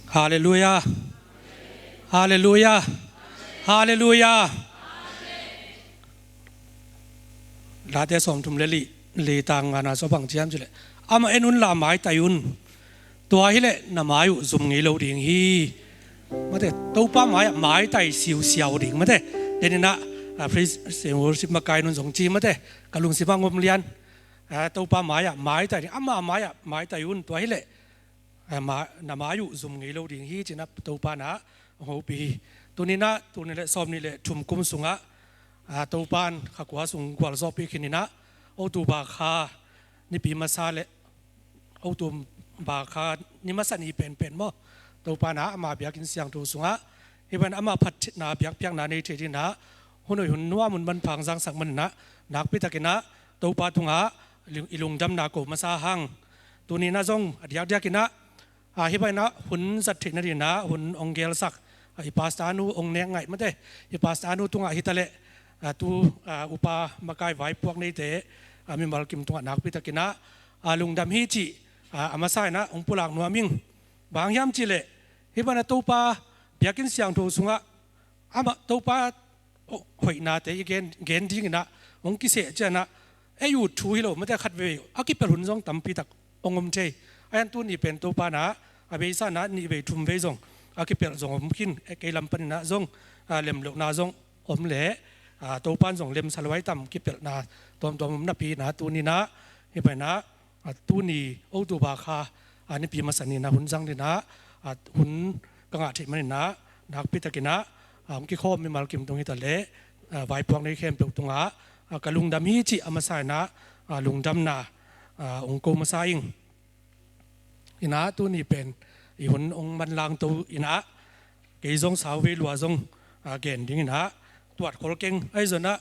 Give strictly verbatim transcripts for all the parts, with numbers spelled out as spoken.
Halleluia. Halleluia. Halleluia. Late sawmthum le li, li tang ngana sawpang ciam cileh, amah en unla maitai un. Tua hileh na mai uh zum ngei lo ding hi. Mate, Topa mai-ah maitai siusiau ding mate. Deninah, ah, praise and worship makai nun zong ci mate. Ka lungsimah ngom lian. Ah, Topa mai-ah maitai ding, ama mai-ah maitai un. Tua hileh, ah, ma, na mai uh zum ngei lo ding hi cinah Topa nah hong hopih hi. Tuninah, tuni le sawmnih le thum kum sungah, ah, Topan kha kua sung gualzawhpih khininah, October kha nipi masa le October kha ni masa ni penpen maw, Topa nah ama biakinn siangtho sungah hih bang amah phatna biakpiakna nei thei dinah hun hoih hun nuam hun manpha hong zangsak maninah nakpitakinah Topa tungah i lungdamna ko masa hang. Tuninah zong a diakdiakinah, ah, hih bang inah hun zat theih nadinah hun hong gelsak, ah, i pastor nu hong nek ngaih mate. I pastor nu tungah hitaleh, ah, tu, ah, upa makai vaipuak neite, ah, mimal kim tungah nakpitakinah, ah, lungdam hi cih, ah, a masa inah hong pulak nuam ing. Bang hiam cihleh, hih bang inah Topa biakinn siangtho sungah amah Topa hoihnate i gen, gen dinginah hong kiseh cianah, ei ut thu hi lo mate, khatvei a kipelh hun zong tampitak hong om thei. A hian tuni pen Topa nah a beisa nah nihvei thumvei zong a kipelh zong om khin, eh, kei lam paninah zong, ah, lemlohna zong om leh, ah, Topan zong lemsa luai tam kipelhna tuamtuam om napi nah tuninah hih bang inah, ah, tuni October kha, ah, nipi masa ninah hun zang dinah, ah, hun ka ngah theih maninah nakpitakinah, ah, hong kikhawm mimal kim tung hitaleh, ah, vaipuak nei khempeuh tungah, ah, ka lungdam hi cih a masa inah, ah, lungdamna, ah, hong ko masa ing. Inah tuni pen i hun hong manlangto inah kei zong sauvei lua zong, ah, gen dinginah tuat khol keng ahi zonah,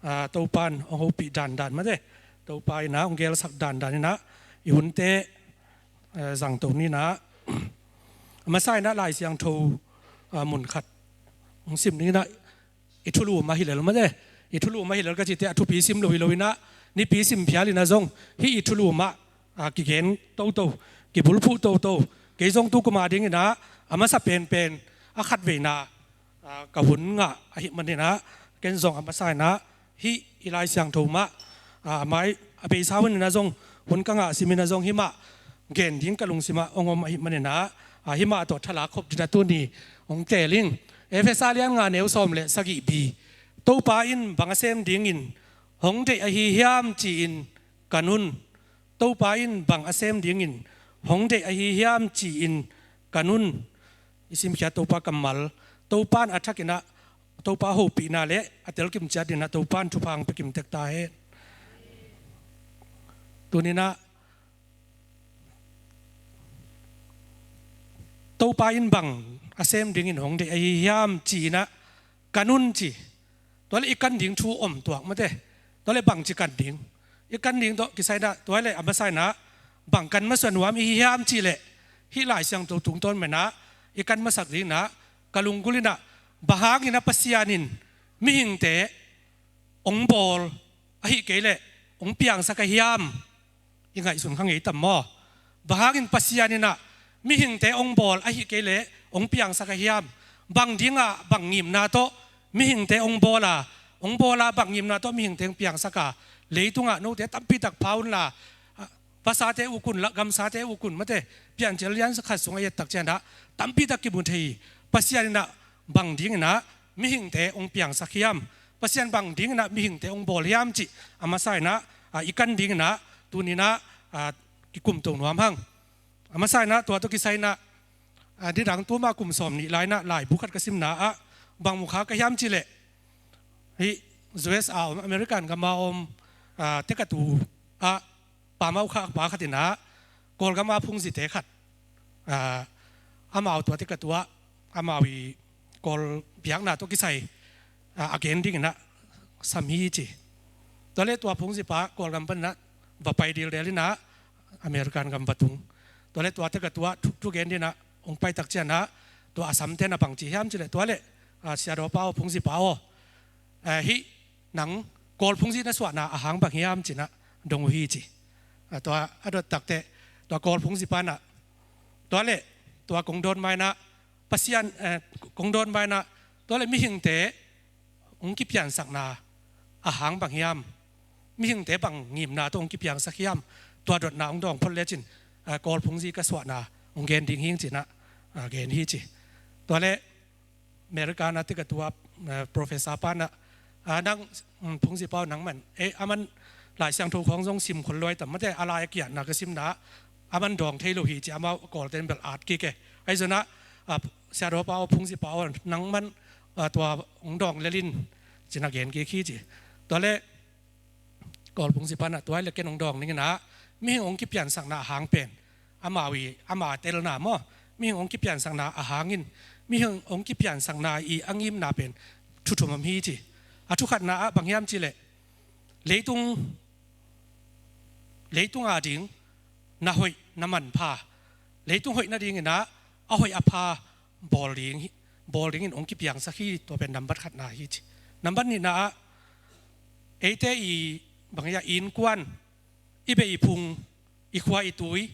ah, Topan hong hopih dandan mate, Topa inah hong gelsak dandan inah i hunte, ah, zangto ninah a masa inah Lai Siangtho, ah, mun khat hong sim dinginah i thulu mah hi lel mate. I thulu mah hi lel ka cite a thupi sim lo hi lo inah nipi sim phial inah zong hih i thulu mah, ah, kigen toto, kibulphuh toto. Kei zong tu kuma dinginah a masa penpen a khatveina, ah, ka hun ngah ahih maninah ken zong a masa inah hih i Lai Siangtho mah, ah, a mai a beisa hun inah zong hun ka ngah sim inah zong hih mah gen ding ka lungsimah hong om ahih maninah, ah, hih mah tawh thalak khop dinah tuni hong teel ing. Efesa lian nga neu sawm le sagih bi. Topa in bang a sem dingin hong deih ahi hiam ci-in kan un. Topa in bang a sem dingin hong deih ahi hiam ci-in kan un. I simkhiat Topa kammal, Topan a thakinah Topa hopihna le a telkim ciat dinah Topan thupha hong pia kim tek ta hen. Tuninah Topa in bang a sem dingin hong deih ahi hiam ci-inah kan un ci. Tuale i kan ding thu om tuak mate. Tuale bangci kan ding, i kan ding tawh kisai inah tuale a masa inah bang kan masa nuam i hi hiam cihleh, hih Lai Siangtho tungtawn manah i kan masak dinginah ka lunggulh inah bang hanginah Pasian in mihingte hong bawl ahih kei leh hong piangsak a hiam? I ngaihsun kha ngei tam maw? Bang hangin Pasian inah mihingte hong bawl ahih kei leh hong piangsak a hiam? Bang dingah bang ngimna tawh mihingte hong bawl a, hong bawl a bang ngimna tawh mihingte hong piangsak a, leitungah note tampitak pha unla, vasate uk un la, gamsate uk un mate, piancil lian khat sungah i et tak cianah tampitak kimu thei hi. Pasian inah bang dinginah mihingte hong piangsak hiam? Pasian bang dinginah mihingte hong bawl hiam cih a masa inah, ah, i kan dinginah tuninah, ah, kikumto nuam hang. A masa inah tua tawh kisai inah, ah, nidang tuma kum sawm nih lai inah laibu khat ka simna ah bang mukha ka hiam cihleh, hih U S A om, American gama om, ah, tekatu ah pamau kha pa khat inah Kawlgama phungzite khat, ah, amau tua tekatu ah amau i Kawl biakna tawh kisai, ah, a gen dinginah sam hi ci. Tuale tua phungzipa Kawlgam paninah va pai dildel inah American gam va tung. Tuale tua tekatu ah thu, thu gen dinah hong pai tak cianah tua a samte na bangci hiam cihleh, tuale, ah, siadawpa aw, phungzipa aw, ah, hih nang Kawl phungzi na suahna a hang bang hiam cinah dong uh hi ci. Ah, tua a dot takteh tua Kawl phungzipa inah tuale tua kong dawn ma-in ah, Pasian, eh, kong dawn ma-in ah, tua leh mihingte hong kipiansakna a hang bang hiam? Mihingte bang ngimna tawh hong kipiangsak hiam? Tua dotna hong dawng phot lecin, ah, Kawl phungzi ka suahna hong gen ding hi ing ci-in ah, ah, gen hi ci. Tua leh America na tika tua, ah, professor pa in ah, ah, nang, mm, phungzi pa aw, nangman, eh, aman Lai Siangtho khawng zong sim khol lua hi tam, mate, a lai a kiatna ka simna, aman dawng thei lo hi ci, amau Kawlte'n bel at kik e. Ahi zongin ah, ah, Sia Daw pa aw, phungzi pa aw, nangman, ah, tua hong dawng lel in ci-in ah gen kik hi ci. Tua leh Kawl phungzi pa in ah, tua leh ken hong dawng ning in ah, mihing hong kipiansakna a hang pen, amau i, ama telna maw, mihing hong kipiansakna a hangin, mihing hong kipiansakna i a ngimna pen thu thum om hi ci. A thu khatna ah bang hiam cih leh, leitung, leitung a ding na hoih na manpha, leitung hoih nading in ah, a hoih a pha bawl ding hi, bawl dingin hong kipiangsak hi, tua pen nambat khatna hi ci. Nambat nihna ah, eite i, bang hiam, i innkuan, i beh i phung, i khua i tui,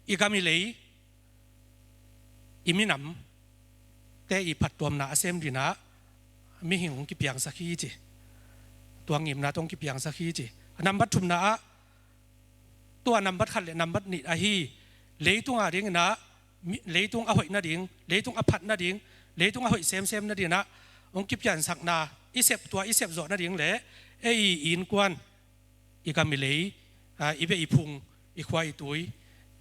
i gam i lei, i minamte i phattuamna a sem dingin ah mihing hong kipiangsak hi ci. Tua ngimna tawh hong kipiangsak hi ci. A nambat thumna ah, tua nambat khat leh nambat nih ahi, leitung a dingin ah, mi-, leitung a hoih nading, leitung a phat nading, leitung a hoih semsem nading in ah hong kipiansakna, i sep, tua i sep zawh nading leh, ei i innkuan, i gam i lei, ah, i beh i phung, i khua i tui,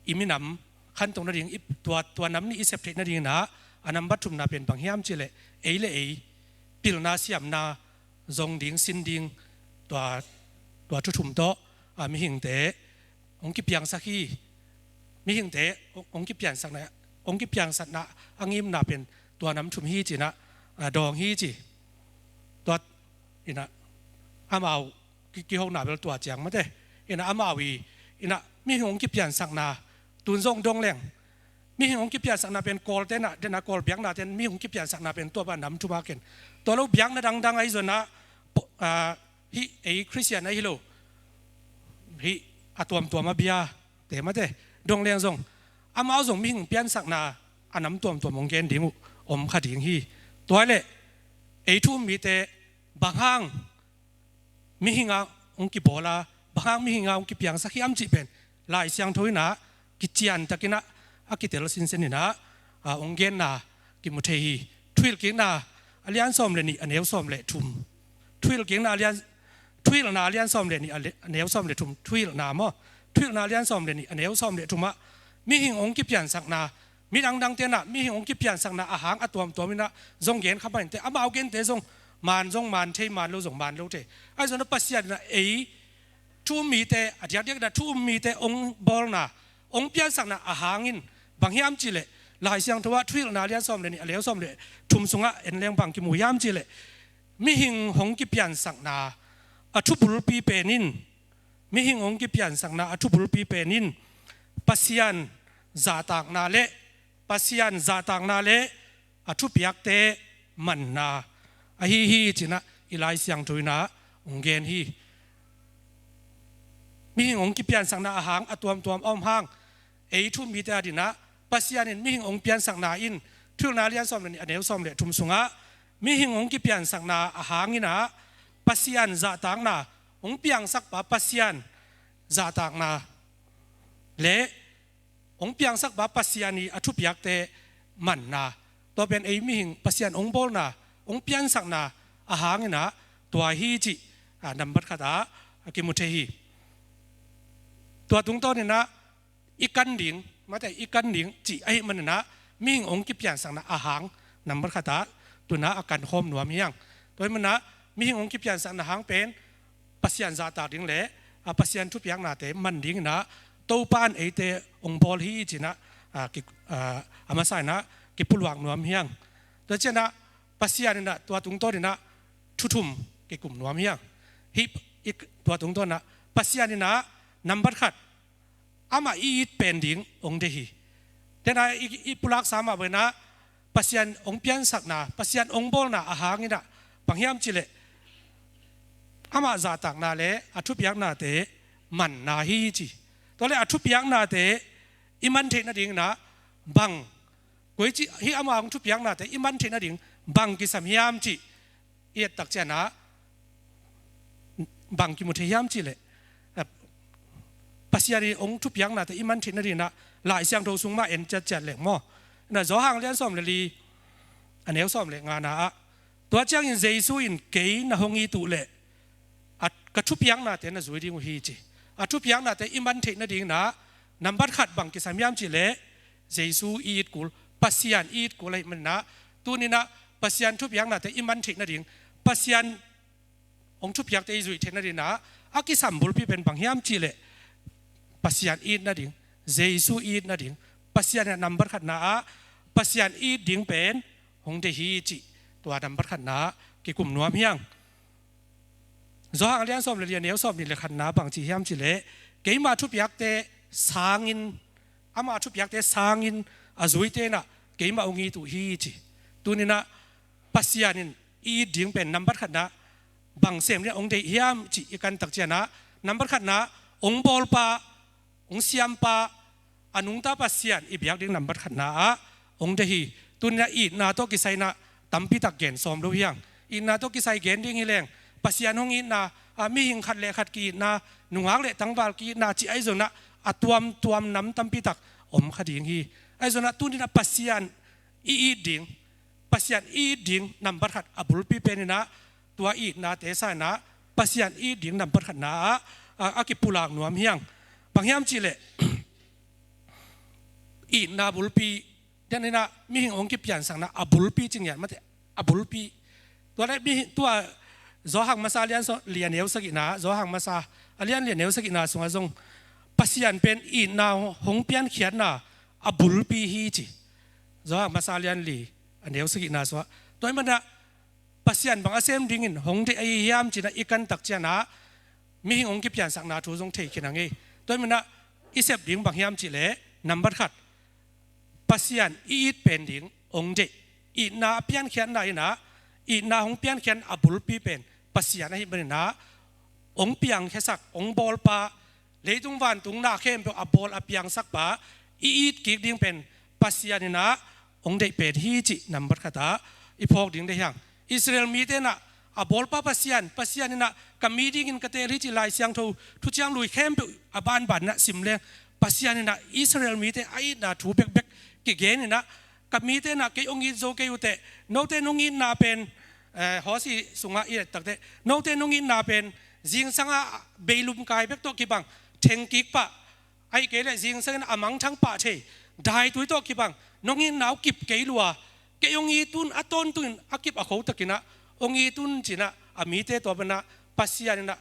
i minam khantoh nading, i, tua, tua nam nih i sep theih nading in ah, a nambat thumna pen bang hiam cih leh, ei leh ei pilna siamna zong ding, sin ding, tua, tua thu thum tawh, ah, mihingte hong kipiangsak hi. Mihingte hong, hong kipiansakna, hong kipiansakna a ngimna pen tua nam thum hi ci-in ah, ah, dawng hi ci. Tua in ah, amau ki, kihona bel tua ciang mate. In ah amau i, in ah mihing hong kipiansakna, tun zong dong leng, mihing hong kipiansakna pen Kawlte'n ah, den ah Kawl biaknate'n mihing hong kipiansakna pen tua bang nam thum a ken. Tua lo biakna dangdang ahi zongin ah, po-, ah, hih ei Khristian ahi lo, hih a tuamtuam a biate mate, dong leng zong, amau zong mihing piansakna a nam tuamtuam hong gen ding uh om kha ding hi. Tua leh, ei thu um mite, bang hang mihing a hong kibawl a, bang hang mihing a hong kipiangsak hiam cih pen, Lai Siangtho in ah kiciantakin ah, a kitel sinsen in ah, ah, hong genna kimu thei hi. Thuhilhkikna a lian sawm leh nih, a neu sawm leh thum. Thuhilhkikna a lian, Thuhilhna a lian sawm leh nih, a le-, a neu sawm leh thum, Thuhilhna maw. Thuhilhna a lian sawm leh nih, a neu sawm leh thum ah, mihing hong kipiansakna, mi dangdangte'n ah mihing hong kipiansakna a hang a tuamtuam in ah zong gen kha mah inteh, amau gente zong man zong man thei, man lo zong man lo thei. Ahi zongin ah Pasian in ah ei thu um mite, a diakdiak in ah thu um mite hong bawlna, hong piansakna a hangin, bang hiam cih leh, Lai Siangtho ah Thuhilhna a lian sawm leh nih, a neu sawm leh thum sungah en leng bang kimu hiam cih leh, mihing hong kipiansakna a thubulpi pen in, mihing hong kipiansakna a thubulpi pen in, Pasian zahtakna leh, Pasian zahtakna leh a thupiakte manna ahi hi ci-in ah i Lai Siangtho in ah hong gen hi. Mihing hong kipiansakna a hang a tuamtuam a om hang, ei thu um mite adingin ah, Pasian in mihing hong piansakna in, Thuhilhna a lian sawm leh nih, a neu sawm leh thum sungah, mihing hong kipiansakna a hangin ah, Pasian zahtakna, hong piangsak pa Pasian zahtakna leh, hong piangsak pa Pasian i a thupiakte manna, tua pen ei mihing Pasian hong bawlna, hong piansakna a hangin ah tua hi cih, ah, nambat khat ah a kimu thei hi. Tua tungtawnin ah i kan ding, mate, i kan ding cih ahih manin ah, mihing hong kipiansakna a hang nambat khat ah tu-in ah a kankhawm nuam hi hang. Tua ahih manin ah mihing hong kipiansakna hang pen Pasian zahtak ding leh, a, Pasian thupiaknate man dingin ah Topa in eite hong bawl hi ci-in ah, a, ki, a, a masa in ah kipulak nuam hi hang. Tua ciangin ah Pasian in ah tua tungtawnin ah thu thum kikum nuam hi hang. Hih, i, tua tungtawnin ah Pasian in ah nambat khat, amah i it pen ding hong deih hi. Tua in ah i, i pulaksa mah bangin ah Pasian hong piansakna, Pasian hong bawlna a hangin ah bang hiam cih leh, amah zahtakna leh a thupiaknate manna hi ci. Tua leh a thupiaknate i man theih nadingin ah bang Koici hih ama hong thupiaknate i man theih nading bang kisam hiam cih i et tak ciangin ah bang kimu thei hiam cih leh, eh, Pasian in hong thupiaknate i man theih nadingin ah Lai Siangtho sung mah en ciatciat leng maw. Na Johan lian sawm le li, a neu sawm le ngana ah, tua ciangin Jesu in, "Kei na hong it uh leh a, ka thupiaknate na zui ding uh hi," ci. A thupiaknate i man theih nadingin ah nambat khat bang kisam hiam cih leh Jesu i it kul, Pasian i it kul ahih manin ah, tuni-in ah Pasian thupiaknate i man theih nading, Pasian hong thupiakte i zuih theih nadingin ah a kisam bulpi pen bang hiam cih leh Pasian i it nading, Jesu i it nading, Pasian in ah nambat khatna ah Pasian i it ding pen hong deih hi cih, tua nambat khatna ah kikum nuam hi hang. Johan a lian sawm le li, a neu sawmnih le khatna bang ci hiam cih leh, "Keima thupiakte sangin, ama thupiakte sangin a zuite in ah keimah hong it uh hi," ci. Tuni-in ah Pasian in i it ding pen nambat khatna bang sem dingin hong deih hiam cih i kan tak ciangin ah, nambat khatna hong bawlpa, hong siampa, a nungta Pasian i biak ding nambat khatna ah hong deih hi. Tuni-in ah itna tawh kisai-in ah tampi tak gen sawm lo hi hang. Itna tawh kisai gen ding hi leng, Pasian hong itna, a, mihing khat le khat ki-itna, nungak le tangval ki-itna cih ahi zongin ah a tuamtuam nam tampi tak om kha ding hi. Ahi zongin ah tuni-in ah Pasian i it ding, Pasian i it ding nambat khat a bulpi pen in ah tua itnate sangin ah Pasian i it ding nambat khatna ah, a, a kipulak nuam hi hang. Bang hiam cih leh itna bulpi, den in ah mihing hong kipiansakna a bulpi ci ngiat mate, a bulpi. Tua leh mihing, tua Johan masa a lian sawm, li a neu sagihna, Johan masa a lian li a neu sagihna sungah zong Pasian pen itna hong piankhiatna a bulpi hi ci. Johan masa a lian li a neu sagihna sungah. Tua ahih manin ah Pasian bang a sem dingin hong deih ahi hiam cih in ah i kan tak ciangin ah mihing hong kipiansakna thu zong thei khin a ngei. Tua ahih manin ah i sep ding bang hiam cih leh, nambat khat, Pasian i it pen ding hong deih. Itna a piankhiatna in ah, itna hong piankhiat a bulpi pen Pasian ahih manin ah, hong piangkhiasak, hong bawlpa, leitung vantung na khempeuh a bawl a piangsakpa i it kik ding pen Pasian in ah hong deih pen hi cih nambat khat ah i phawk ding deih hi hang. Israel mite in ah a bawlpa Pasian, Pasian in ah ka mi dingin ka teel hi cih Lai Siangtho thuciam lui khempeuh a banban in ah sim leng, Pasian in ah Israel mite a itna thu bekbek kigen in ah, "Ka mite in ah kei hong it zo kei uh teh, note nong itna pen," eh, Hosea sungah i et tak teh, "Note nong itna pen zingsang a beilum kai bek tawh kibang theng kik pah, ahih kei leh zingsang in a mangthang pah thei daitui tawh kibang nong itna uh kip kei lua, kei hong it un, a tawntungin a kip a kho takin ah hong it un," ci-in ah a mite tua pan ah Pasian in ah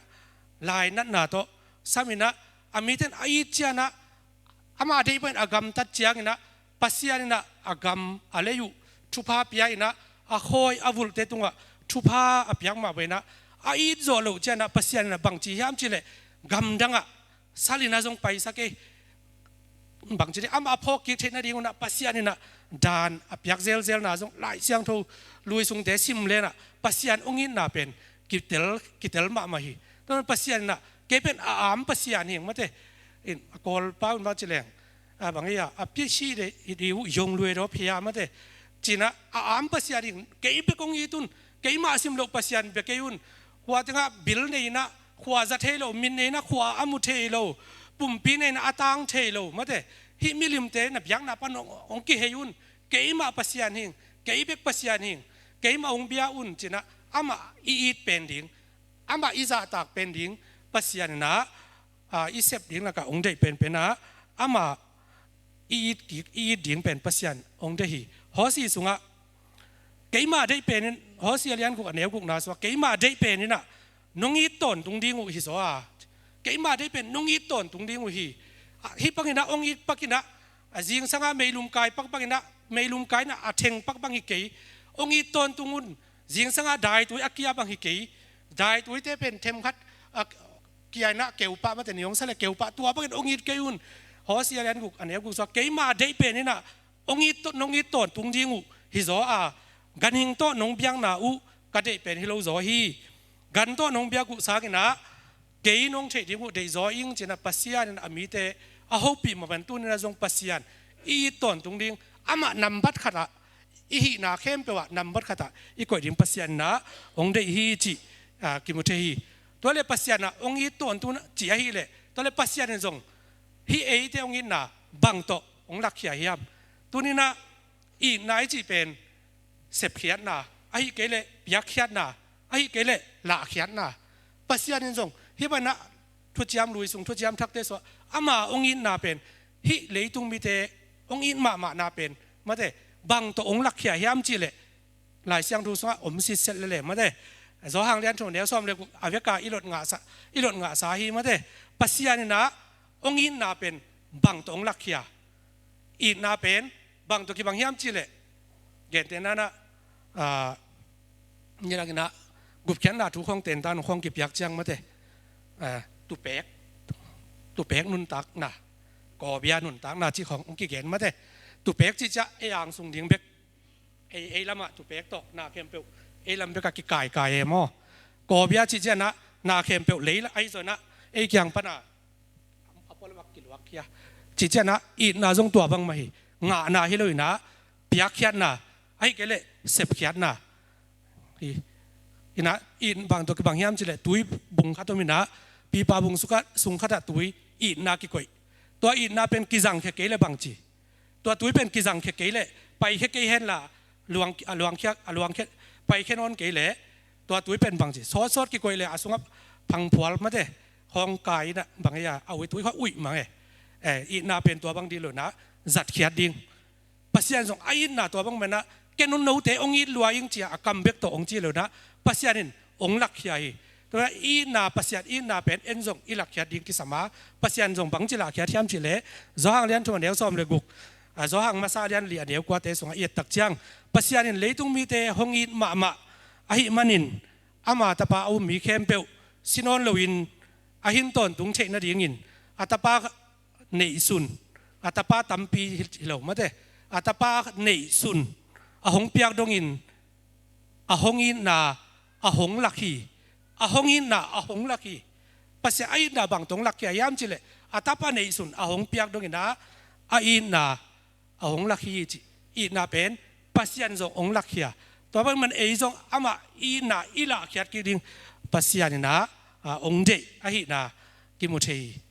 lainatna tawh sam in ah, a mite in a it ciang ah, ama deih bangin a gamtat ciangin ah Pasian in ah a gam a lei uh thupha pia in ah, a khawi a vulhte tungah thupha a piak mah bangin ah, a it zawh loh ciang ah Pasian in ah bang ci hiam cih leh, "Gamdang ah sal in ah zong paisak ei," bang ci ding, amah a phawk kik theih nadingun ah Pasian in ah dan a piak zelzelna zong Lai Siangtho lui sungte sim leng ah Pasian hong itna pen kitel, kitel mahmah hi. Tua Pasian in ah, "Kei pen a am Pasian hi ing," mate. In a Kawlpau in bang ci leng, a bang ei a, "A pia si de i di uh yong lui do phia," mate. Ci-in ah a am Pasian hi ing, "Kei bek hong it un, keimah sim loh Pasian bia kei un. Khua tengah bil nei in ah khua za thei lo, min nei in ah khua a mu thei lo, pumpi nei in ah a tang thei lo," mate. "Hih milimte na biakna pan hong, hong kihei un, keimah Pasian hi ing, kei bek Pasian hi ing, keimah hong bia un," ci-in ah amah i it pen ding, amah i zahtak pen ding Pasian in ah, a, i sep ding lakah hong deih penpen ah, amah i it kik, i it ding pen Pasian hong deih hi. Hosea sungah keima deih pen in, Hosea a lian guk a neu gukna sungah, "Keima deih pen in ah nong it tawntung ding uh hi zaw a, keima deih pen nong it tawntung ding uh hi. A, hih bangin ah hong it pak in ah, a, zingsang a meilum kai pak bangin ah, meilum kai in ah a theng pak bang hi kei, hong it tawntung un. Zingsang a daitui a kia bang hi kei, daituite pen themkhat, a, kia in ah keu pah, mate, ni hong sa leh keu pah, tua bangin hong it kei un." Hosea a lian guk a neu guk sungah, "Keima deih pen in ah hong it, nong it tawntung ding uh hi zaw a, ganhing tawh nong biakna uh ka deih pen hi lo zaw hi. Gan tawh nong biak uh sangin ah kei nong theih ding uh deih zaw ing," ci-in ah Pasian in a mite a hopih mah bangin tuni-in ah zong Pasian i it tawntung ding, amah nambat khatah, i hihna khempeuh ah nambat khatah i koih ding Pasian in ah hong deih hi cih, ah, kimu thei hi. Tua leh Pasian in ah hong it tawntung cih ahih leh, tua leh Pasian in zong hih eite hong itna bang tawh hong lakkhia hiam? Tuni-in ah itna i cih pen sepkhiatna, ahih kei leh piakkhiatna, ahih kei leh lahkhiatna. Pasian in zong hih bangin ah thuciam lui sung, thuciam thakte sungah ama hong itna pen, hih leitung mite hong it mahmahna pen, mate, bang tawh hong lakkhia hiam cih leh, Lai Siangtho sungah om sitset lel e, mate. Johan lian thum neu sawm le guk a veka i lot ngahsa, i lot ngahsa hi, mate. Pasian in ah hong itna pen bang tawh hong lakkhia? Itna pen bang tawh kibang hiam cih leh, gentehna-in ah, ah, nidangin ah gupkhiatna thu khawng tentan khawng kipiak ciang, mate, ah, tupek, tupek nuntakna, kawbia nuntakna cih khawng hong kigen, mate. Tupek cih ciang ei ang sung ding bek, ei, ei lamah tupek tawh na khempeuh ei lam bekah kikaikai e maw. Kawbia cih ciang ah na khempeuh lei la, ahi zongin ah ei kiang pan ah a pualam ah kiluak khia. Cih ciang ah itna zong tua bang mah hi. Ngahna hi lo-in ah piakkhiatna, ahih kei leh sepkhiatna hi. In ah it bang tawh kibang hiam cih leh, tui bung khat om-in ah, pipa bung sung khat, sung khatah tui itna kikoih. Tua itna pen kizangkhia kei leh bang ci? Tua tui pen kizangkhia kei leh, paikhia kei hen la, luang, a luangkhia, a luangkhia, paikhia nawn kei leh, tua tui pen bang ci? Sawtsawt kikoih leh a sungah phangphual, mate, hong kai-in ah bang ei a, a ui tui khawng uih mang e. Eh, itna pen tua bang ding lo-in ah zatkhiat ding. Pasian zong a itna tua bang mah in ah, ken hong, note hong it lua ing ci-a a kam bek tawh hong ci lo-in ah, Pasian in hong lakkhia hi. Tua itna, Pasian itna pen en zong i lakkhiat ding kisam a, Pasian zong bangci lakkhiat hiam cih leh, Johan lian thum neu sawm le guk, a, Johan masa lian li a neu kuate sungah i et tak ciang, Pasian in leitung mite hong it mahmah ahih manin, ama tapa a um mi khempeuh si nawn loin a hin tawntung theih nadingin a tapa neihsun, a tapa tampi hi, hi lo, mate, a tapa neihsun a hong piak dongin a hong itna a hong lak hi. A hong itna a hong lak hi. Pasian a itna bang tawh hong lakkhia hiam cih leh, a tapa neihsun a hong piak dongin ah a itna a hong lak hi ci. Itna pen Pasian zong hong lakkhia. Tua bang mah in ei zong amah itna i lahkhiat kik ding Pasian in ah, a, hong deih ahihna kimu thei hi.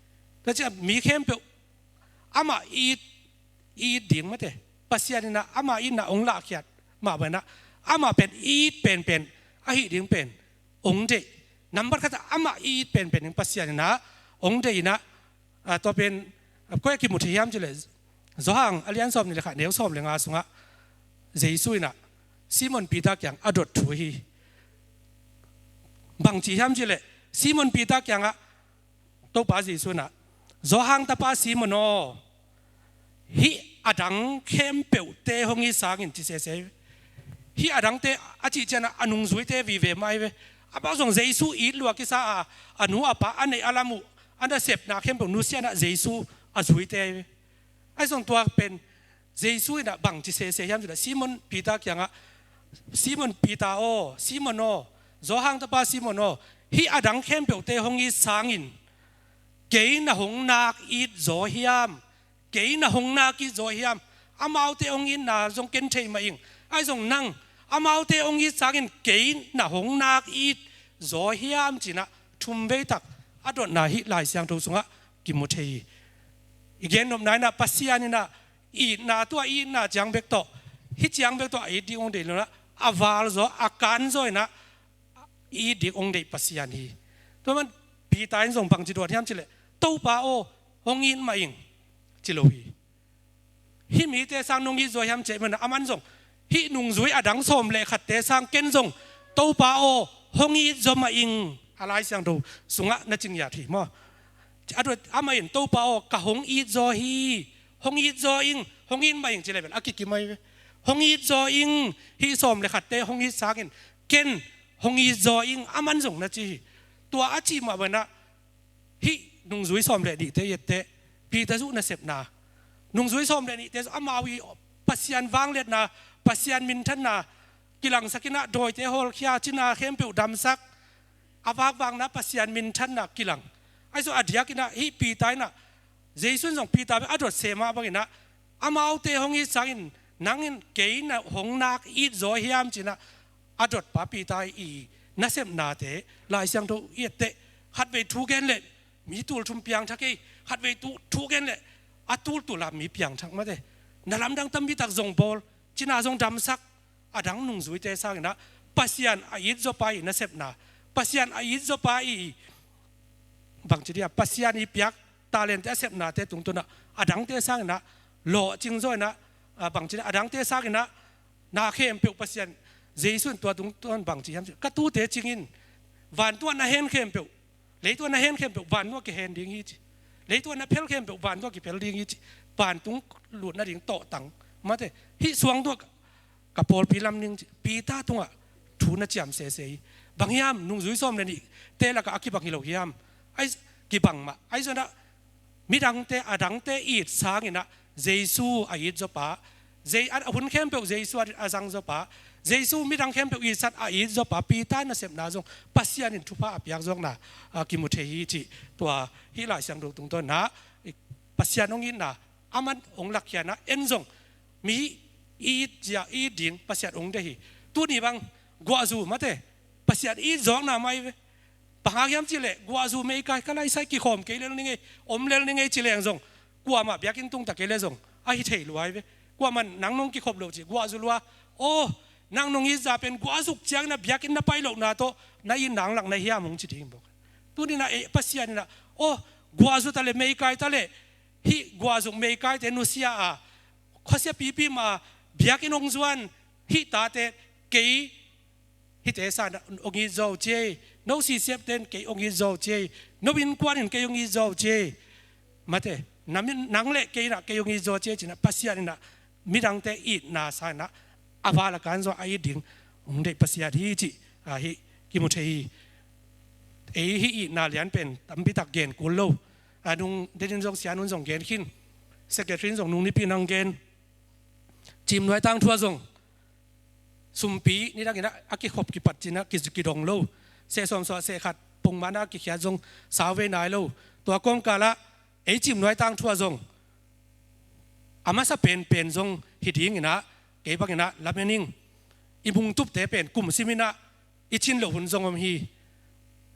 Tua ciang mi khempeuh amah it, it ding, mate, Pasian in ah amah itna hong lahkhiat mah bang in ah, amah pen it penpen ahih ding pen hong deih. Nambat khatah amah it penpen ding Pasian in ah hong deih in ah, a, tua pen, a, koi-ah kimu thei hiam cih leh, Johan a lian sawmnih le khat neu sawm le nga sungah Jesu in ah Simon Peter kiang a dot thu hi. Bang ci hiam cih leh, Simon Peter kiangah Topa Jesu in ah, Johan tapa Simon aw, hih a dang khempeuhte hong it sangin, ci sese. Hih a dangte a cih ciang ah a nungzuite vive mah hi ve. Amau zong Jesu it lua kisa a, a nu a pa, a neih a lam uh, a nasepna khempeuh nusia in ah Jesu a zuite hi ve. Ahi zong tua pen Jesu in ah bang ci sese hiam cih leh, Simon Peter kiangah, Simon Peter aw, Simon aw, Johan tapa Simon aw, hih a dang khempeuhte hong it sangin kei na hong nak it zaw hiam? Kei na hong nak it zaw hiam? Amaute hong itna zong ken thei mah ing. Ahi zong nang, amaute hong it sangin kei na hong nak it zaw hiam, ci-in ah thumvei tak a dotna hih Lai Siangtho sungah kimu thei hi. I gen nopna in ah, Pasian in ah itna, tua itna ciang bek tawh, hih ciang bek tawh a it ding hong deih lo-in ah, a val zaw, a kan zaw in ah it ding hong deih Pasian hi. Tua man Peter in zong bangci dot hiam cih leh, Topa aw, hong it mah ing, ci lo hi. Hih mite sang nong it zaw hiam, ci ahih manin ah, aman zong hih nungzui a dang sawm le khatte sang ken zong, Topa aw, hong it zaw mah ing, a Lai Siangtho sungah na ci ngiat hi maw. A dot, amah in, Topa aw, ka hong it zaw hi, hong it zaw ing, hong it mah ing, ci leh bel a kikim ahi ve. Hong it zaw ing, hih sawm le khatte hong it sangin ken hong it zaw ing, aman zong na ci hi. Tua a cih mah bang in ah, hih nungzui sawm le nihte i et teh, Peter zuh nasepna, nungzui sawm le nihte zuh, amau i Pasian vangliatna, Pasian minthanna kilangsak in ah, dawite hawlkhia, cina khempeuh damsak, a vakvakna Pasian minthanna kilang. Ahi zong a diakin ah hih Peter in ah, Jesu in zong Peter bek a dot se mah bangin ah, amaute hong it sangin Nang in kei na hong nak it zaw hiam ci-in ah a dotpa Peter i nasepnate Lai Siangtho i et teh, khatvei thu gen leh mi tul thum piangthak hi, khatvei tu thu gen leh a tultul a mi piangthak mate. Na lamdang tampi tak zong bawl, cina zong damsak, a dang nungzuite sangin ah Pasian a it zawpa i nasepna, Pasian a it zawpa i bangci dia, Pasian i piak talente a sepnate tungtawn ah a dangte sangin ah lawhcing zaw in ah, a bangci dia, a dangte sangin ah na khempeuh Pasian, Jesu in tua tungtawn bangci hiam ci, ka tute cingin vantung ah na hen khempeuh, leitung ah na hen khempeuh vantung ah kihen ding hi ci, leitung ah na phel khempeuh vantung ah kiphel ding hi ci, vantung lut nading tawhtang mate, hih suang tungah ka pawlpi lam ning ci, Peter tungah thu na ciam sese hi. Bang hiam, nungzui sawm le nihte lakah a kibang hi lo hiam? Ai, kibang mah. Ahi zongin ah midangte, a dangte it sangin ah Jesu a it zawpa, Je-, a hun khempeuh Jesu a zang zawpa, Jesu midang khempeuh itsan a it zawpa Peter nasepna zong Pasian in thupha a piak zawkna a kimu thei hi cih tua hih Lai Siangtho tungtawn ah Pasian hong itna, aman hong lakkhiatna, en zong mi it zia, it ding Pasian hong deih hi. Tuni bang guahzu mate, Pasian it zawkna mah hi ve. Bang hang hiam cih leh guahzu meikai ka laisai kikhawm kei lel ning ei, om lel ning ei ci leng zong, kuamah biakinn tung ta kei leh zong a hi thei lua hi ve. Kuamah nang nong kikhop loh ci, guahzu lua. Aw, nang nong it zah pen guahzuk ciangin ah biakinn na pai lohna tawh na itna hong lak na hiam hong ci ding bawk. Tuni-in ah, eh, Pasian in ah, aw, guahzu ta leh meikai ta leh, hih guahzuk meikaite nusia a, khuasia pipi mah a, biakinn hong zuan hih tate, kei hihte sangin ah hong it zaw ci ei, no sisiapte in kei hong it zaw ci ei, no innkuan in kei hong it zaw ci ei. Mate, na min, nang le kei in ah kei hong it zaw ci ei ci-in ah Pasian in ah midangte itna sangin ah a val a kan zaw a it ding hong deih Pasian hi cih, ah, hih kimu thei hi. Ei hih itna lian pen tampi tak gen kul lo. A nung denin zong sian un zong gen khin. Secretary in zong nung nipi nang gen. Cimnuai tangthu ah zong sumpi nidangin ah a kikhop kipat ci-in ah ki, kidong lo. Seh sawm sawm ah seh khat pongmah in ah kikhiat zong sau vei nai lo. Tua kawmkal ah ei Cimnuai tangthu ah zong a masa penpen zong hi dingin ah, kei bangin ah lamen ing, i mungtupte pen kum simin ah i cin loh hun zong om hi.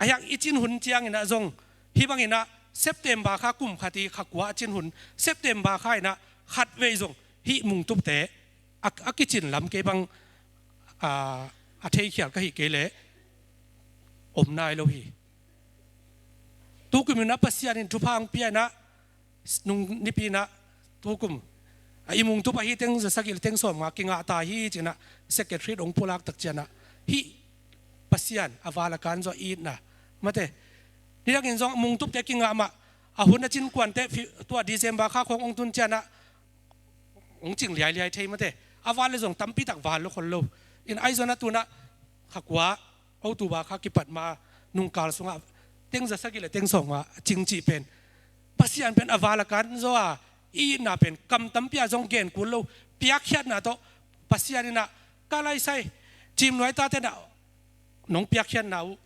Ahi hang i cin hun ciangin ah zong, hih bangin ah September kha kum khat i kha kua a cin hun, September kha in ah khatvei zong hih mungtupte a, a kicin lam kei bang, a, a theikhial ka hih kei leh om nai lo hi. Tukum in ah Pasian in thupha hong pia in ah, nung nipi in ah tukum, a, i mungtup ahi teng za sagih le teng sawm nga kingah ta hi ci-in ah secretary hong pulak tak ciangin ah, hih Pasian a val a kan zaw itna. Mate, nidangin zong mungtupte kingah mah, a hun a cin kuante, fi-, tua December kha khawng hong tun ciangin ah hong cing liailiai thei mate. A val le zong tampi tak val lo khol lo. In ahi zongin ah tu-in ah kha kua, October kha kipat ma nungkal sungah teng za sagih le teng sawm nga a cing cih pen, Pasian pen a val a kan zaw a, i itna pen kam tampi ah zong gen kul lo. Piakkhiatna tawh, Pasian in ah ka laisai Cimnuai tate in ah nong piakkhiatna uh,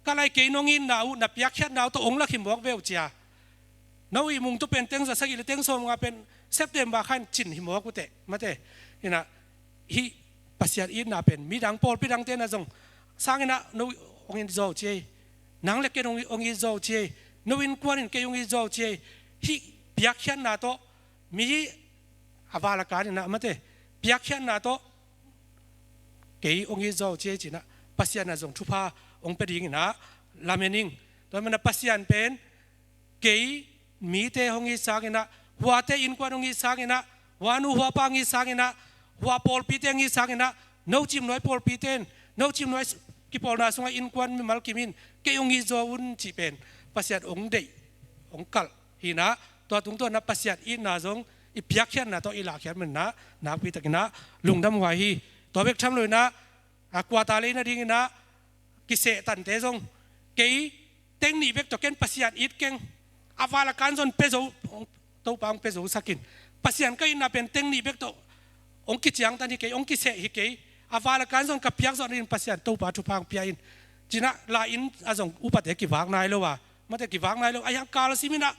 ka lai kei nong itna uh, na piakkhiatna uh tawh hong lak hi mawk ve uh ci a. No i mungtup pen teng za sagih le teng sawm nga pen September kha in cin hi mawk uh teh, mate. In ah hih Pasian itna pen midang pawlpi dangte in ah zong sangin ah no hong it zaw ci ei, nang le ken hong, hong it zaw ci ei, no innkuan in kei hong it zaw ci ei. Hih piakkhiatna tawh, mi a val a kan in ah, mate, piakkhiatna tawh kei hong it zaw ci ei ci-in ah Pasian in ah zong thupha hong pia dingin ah lamen ing. Tua manin ah Pasian pen kei mite hong it sangin ah, huate innkuan hong it sangin ah, huanu huapa hong it sangin ah, hua pawlpite hong it sangin ah, no Cimnuai pawlpite in, no Cimnuai kipawlna sungah innkuan mimal kim in kei hong it zaw un cih pen Pasian hong deih, hong kalh hi-in ah, tua tungtawn ah Pasian itna zong i piakkhiatna tawh i lahkhiat manin ah nakpi takin ah lungdam huai hi. Tua bek tham loin ah, a, kuata lei nadingin ah kiseh tante zong, kei teng nih bek tawh ken Pasian it keng, a val a kan zong pia zo, Topa hong pia zo sak in. Pasian ka itna pen teng nih bek tawh hong kiciangtan hi kei, hong kiseh hi kei. A val a kan zong ka piak zawh nadingin Pasian Topa thupha hong pia in, ci-in ah lai inn ah zong upate kivak nai lo a, mate, kivak nai lo. Ahi hang kal simin ah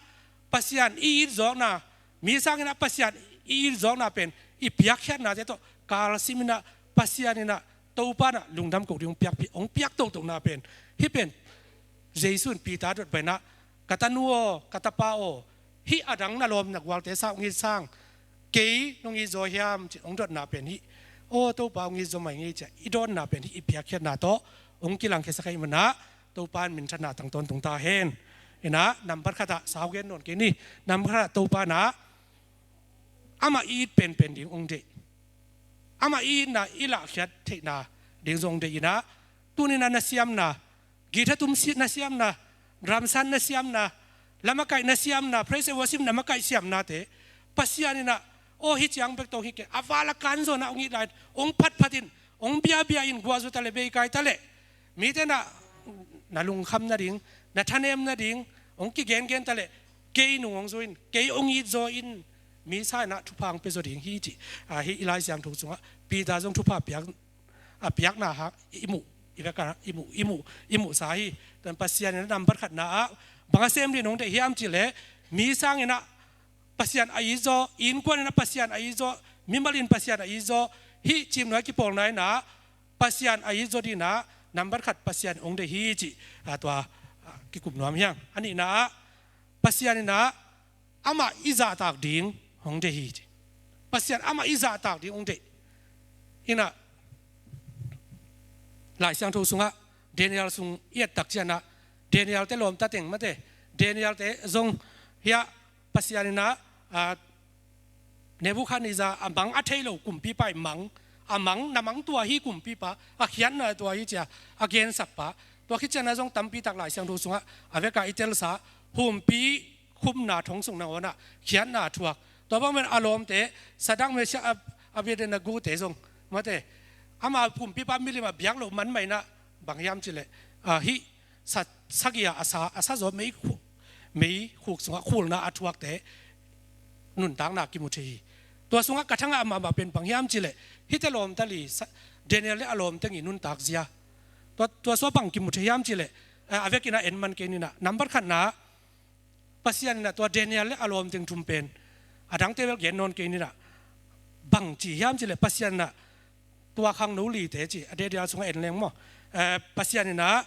Pasian i it zawkna, mi sangin ah Pasian i it zawkna pen i piakkhiatnate tawh kalsim inah, Pasian inah, Topa inah lungdam koh ding hong piakpih, hong piak tohtona pen, hih pen Jesu in Peter dot bai inah, "Ka tanu aw, ka tapa aw, hih a dang na lawm na gualte sang hong it sang, kei nong it zaw hiam?" ci hong dotna pen hih, "Aw Topa, hong it zaw mah ing ei," ci-a i dawnna pen hih i piakkhiatna tawh hong kilangkhia sak ahih manah Topa in minthanna tang tawntung ta hen. Inah nambat khatah sau gen nawn kei ni. Nambat khatah Topa inah amah i it penpen ding hong deih. Amah i itna i lahkhiat theihna ding zong hong deih inah, tuni inah na siamna, guitar tum si-, na siamna, drum set na siamna, la makaih na siamna, praise and worship na makaih siamnate, Pasian inah, "Aw, hih ciang bek tawh hi kei," a val a kan zawnah hong it lai, hong phatphat in, hong biabia in, guahzu ta leh, beikai ta leh, mite inah na lungkham nading, na thanem nading hong kigengen ta leh, "Kei nung hong zaw in, kei hong it zaw in, mi sa inah thupha hong pia zaw ding hi," ci. Ah, hih i Lai Siangtho sungah Peter zong thupha piak, a piakna hang i muh, i vekpi-a i muh, i muh, i muhsa hi. Tua Pasian inah nambat khatna ah bang a sem ding hong deih hiam cih leh, mi sang inah Pasian a it zaw, innkuan inah Pasian a it zaw, mimal in Pasian a it zaw, hih cimnuai kipawlna inah Pasian a it zaw ding inah nambat khat Pasian hong deih hi cih, ah, tua, ah, kikum nuam hi hang. A nihna ah Pasian inah amah i zahtak ding hong deih hi ci. Pasian amah i zahtak ding hong deih. Inah Lai Siangtho sungah Daniel sung i et tak ciangah, Daniel-te lawmta teng mate, Daniel-te zong hiah Pasian inah, ah, Nebuchadnezzar a mang a thei lo kumpipa i mang, a mang, na mang tua hi kumpipa, a khiatna tua hi ci-a a gensakpa. Tua khit ciangah zong tampi tak Lai Siangtho sungah a vekpi-a i telsa, humpi khumna thong sung nangawnah khiatna a thuak. Tua bang men a lawmte, Sadrak, Meshak, Ab-, Abednego-te zong mate, ama kumpipa milim a biak loh man mah inah bang hiam cih leh, ah, hih sa, sagih a a sa, a sa zaw mei khu-, mei khuk sungah khulna a thuakte nuntakna kimu thei hi. Tua sungah ka thangah mahmah pen bang hiam cih leh, hihte lawmta li, sa, Daniel le a lawmte ngei nuntak zia. Tua, tua sungah bang kimu thei hiam cih leh, eh, a vekin a en man kei ni inah, nambat khatna, Pasian inah tua Daniel le a lawmteng thum pen, a dangte bel gen nawn kei ni inah, bang ci hiam cih leh Pasian inah tua khangno lite ci, a Daniel sungah en leng maw. Eh, Pasian inah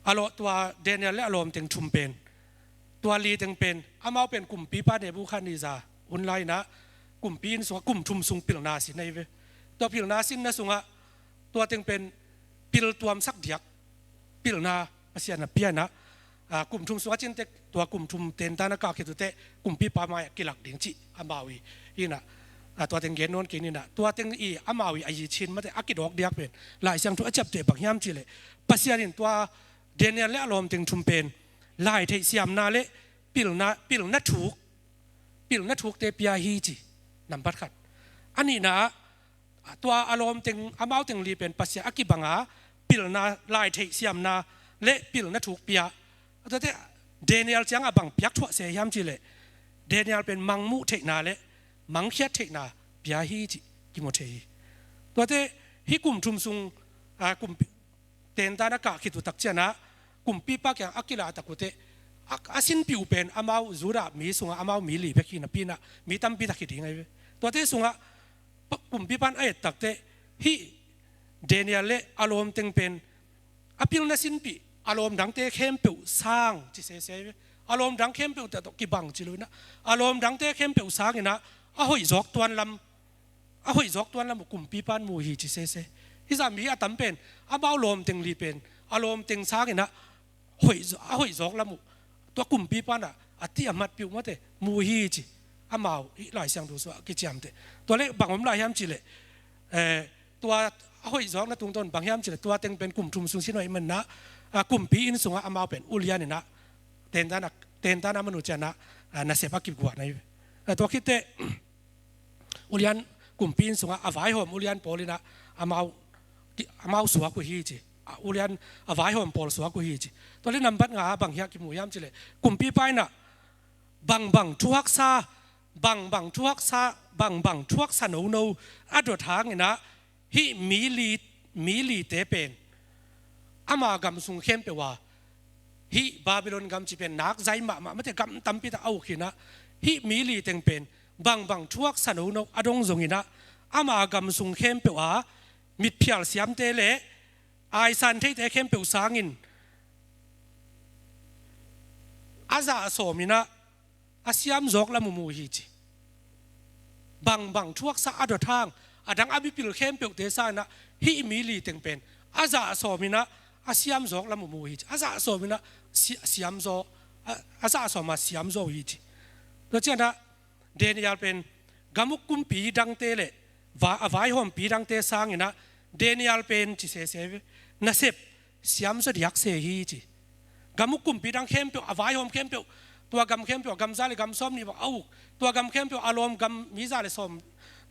a lawm, tua Daniel le a lawmteng thum pen, tua liteng pen, amau pen kumpipa Nebuchadnezzar hun lai inah kumpi inn sungah kum thum sung pilna a sin ahi ve. Tua pilna a sinna sungah tua teng pen piltuamsak diak pilna Pasian a pia inah, ah, kum thum sungah cin tek, tua kum thum tentan a kah khit uh teh kumpipa mai-ah kilak ding cih amau i, inah, ah, tua teng gen nawn kei ni inah, tua teng i amau i a yi chin mate a kidawk diak pen Lai Siangtho a ciapteh bang hiam cih leh, Pasian in tua Daniel le a lawmteng thum pen laitheih siamna le pilna, pilna thuk, pilna thukte pia hi ci, nambat khat. A nihna ah, tua a lawmteng, amau teng li pen Pasian a kibanga pilna, laitheih siamna le pilna thuk pia. Tuate Daniel ciangah bang piak thuah se hiam cih leh, Daniel pen mang muh theihna le mang khiat theihna pia hi cih kimu thei hi. Tuate hih kum thum sung, ah, kum tentan a kah khit uh tak ciangah kumpipa kiang a kilah tak uh teh, a, a sinpih uh pen amau Judah mi sungah amau mi li bek hi napi inah mi tampi tak hi ding ahi ve. Tuate sungah pa, kumpipa in a et tak teh, hih Daniel le a lawmteng pen a pilna sinpih a lawm dangte khempeuh sang ci sese ahi ve. A lawm dang khempeuh teh tawh kibang ci lo inah, a lawm dangte khempeuh sang inah a hoih zawk tuan lam, a hoih zawk tuan lam uh kumpipa in mu hi ci sese. Hih zah mi a tam pen amau lawmteng li pen a lawmteng sang inah hoih zaw, a hoih zawk lam uh tua kumpipa inah a tih a matpih uh mate mu hi ci. Amau hih Lai Siangtho sungah a kiciamteh. Tua leh bang om lai hiam cih leh, eh, tua a hoih zawkna tungtawn bang hiam cih leh, tua teng pen kum thum sung sin uh ahih man inah, ah, kumpi inn sungah amau pen ulian inah tentan a, tentan a man uh ciangah, ah, nasep a kiguahna hi. Ah, tua khit teh ulian, kumpi inn sungah a vaihawm ulian pawl inah amau, amau suak uh hi ci. A ulian, a vaihawm pawl suak uh hi ci. Tua leh nambat nga ah bang hiah kimu hiam cih leh, kumpipa inah bangbang thuaksa, bangbang thuaksa, bangbang thuaksa nono a dot hang inah hih mi li, mi lite pen ama gam sung khempeuh ah, hih Babylon gam cih pen nak zai mahmah mate, gam tampi tak a uk hi inah, hih mi liteng pen bangbang thuaksa nono a dong zongin ah, ama gam sung khempeuh a mitphial siamte le aisan theite khempeuh sangin a zah sawmin ah a siam zawk lam uh mu hi ci. Bangbang thuaksa a dot hang, a dang a mipil khempeuhte sangin ah hih mi li teng pen a zah sawmin ah a siam zawk lam uh mu hi ci. A zah sawmin ah si-, siam zaw, a, a zah sawm a siam zaw uh hi ci. Tua ciangin ah Daniel pen gam uk kumpi dangte le va-, a vaihawmpi dangte sangin ah Daniel pen ci sese nasep siam zaw diak se hi ci. Gam uk kumpi dang khempeuh, a vaihawm khempeuh, tua gam khempeuh a gam za le gam sawm nih bang a uk, tua gam khempeuh a lawm gam mi za le sawm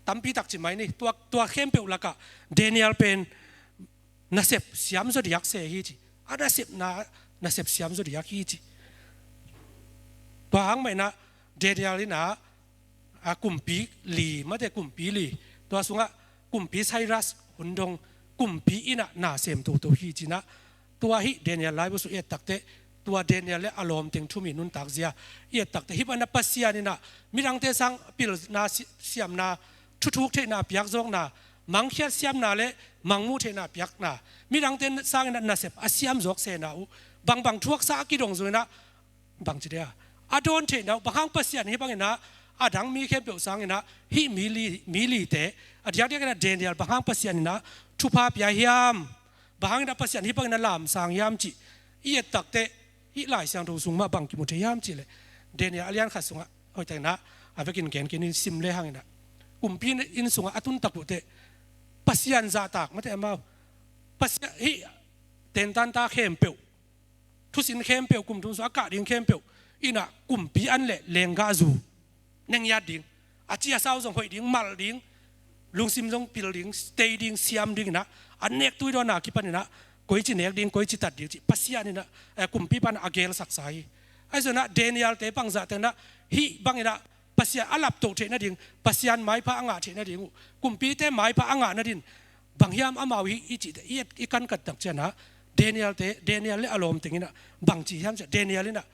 tampi tak ci mai ni. Tua, tua khempeuh lakah Daniel pen nasep siam zaw diak se hi ci. A nasepna, nasep siam zaw diak hi ci. Tua hang mah in ah Daniel in ah, a kumpi li, mate kumpi li, tua sungah kumpi Cyrus hun dong kumpi in ah na sem toto hi ci-in ah, tua hih Daniel laibu sung i et takteh, tua Daniel le a lawmteng thu-um i nuntak zia i et takteh, hih bangin ah Pasian in ah midangte sang pilna si-, siamna, thuthuk theihna piak zawkna, mangkhiat siamna le mangmuh theihna piakna, midangte sangin ah nasep a siam zawk sena uh, bangbang thuaksa a kidong zongin ah, bangci dia, a dawn theihna uh, bang hang Pasian hih bangin ah a dang mi khempeuh sangin ah hih mi li, mi lite, a diakdiakin ah Daniel bang hang Pasian in ah thupha pia hiam, bang hangin ah Pasian hih bangin ah lamsang hiam cih i et takteh, hih Lai Siangtho sung mah bang kimu thei hiam cih leh, Daniel a lian khat sungah, hoihtakin ah a vekin gen kei ning, sim le hangin ah, kumpi inn sungah a tun tak uh teh Pasian zahtak, mate amau, Pasian hih tentanta khempeuh, thusin khempeuh, kum thum sung a kah ding khempeuh in ah kumpi an le lenggahzu ne ngiat ding, a ci a sau zong hoih ding, mal ding, lungsim zong pil ding, tei ding, siam dingin ah, an nek tui dawnna kipanin ah koici nek ding, koici tat ding cih Pasian in ah, eh, kumpipa in ah a gelsaksa hi. Ahi zongin ah Daniel-te bangzahte in ah hih bangin ah Pasian a laptoh theih nading, Pasian maipha a ngah theih nading uh, kumpite maipha a ngah nadin, bang hiam amau hih i cihte i et, i kankat tak ciangin ah, Daniel-te, Daniel le a lawmteng in ah bangci hiam cih leh, Daniel in ah,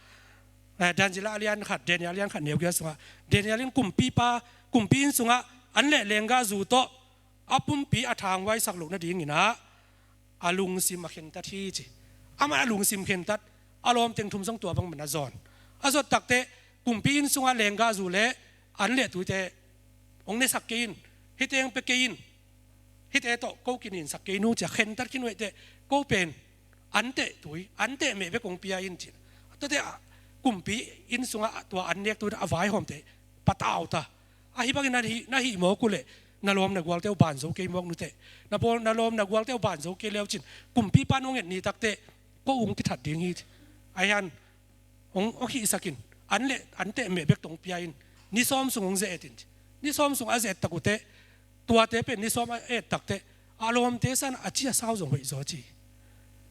eh, Daniel a lian khat, Daniel a lian khat neu giat sungah, Daniel in kumpipa, kumpi inn sungah an le lenggahzu tawh a pumpi a thanghuaisak loh nadingin ah a lungsim a khentat hi ci. Amah a lungsim khentat, a lawmteng thum zong tua bang man a zawn. A zot takteh, kumpi inn sungah lenggahzu le an le tuite hong nesak kei in, hihte hong pia kei in, hihte tawh ko kininsak kei nung ci-a khentat khin uh hi teh, ko pen an teh tui, an teh meh bek hong pia in ci. Tuate ah kumpi inn sungah tua an nek tui a vaihawmte patau ta. Ahi bangin na hih, na hih mawk uh leh, na lawm na gualte uh ban zo kei mawk nuteh. Na bawl, na lawm na gualte uh ban zo kei leu cin, kumpipa in hong et ni takteh, ko ung kithat ding hi. Ahi hang hong, hong hihsak in, an le, an teh meh bek tawh hong pia in, ni sawm sung hong ze-et in ci. Ni sawm sung a ze-et tak uh teh, tuate pen ni sawm a et takteh, a lawmte sangin a ci a sau zong hoih zaw ci.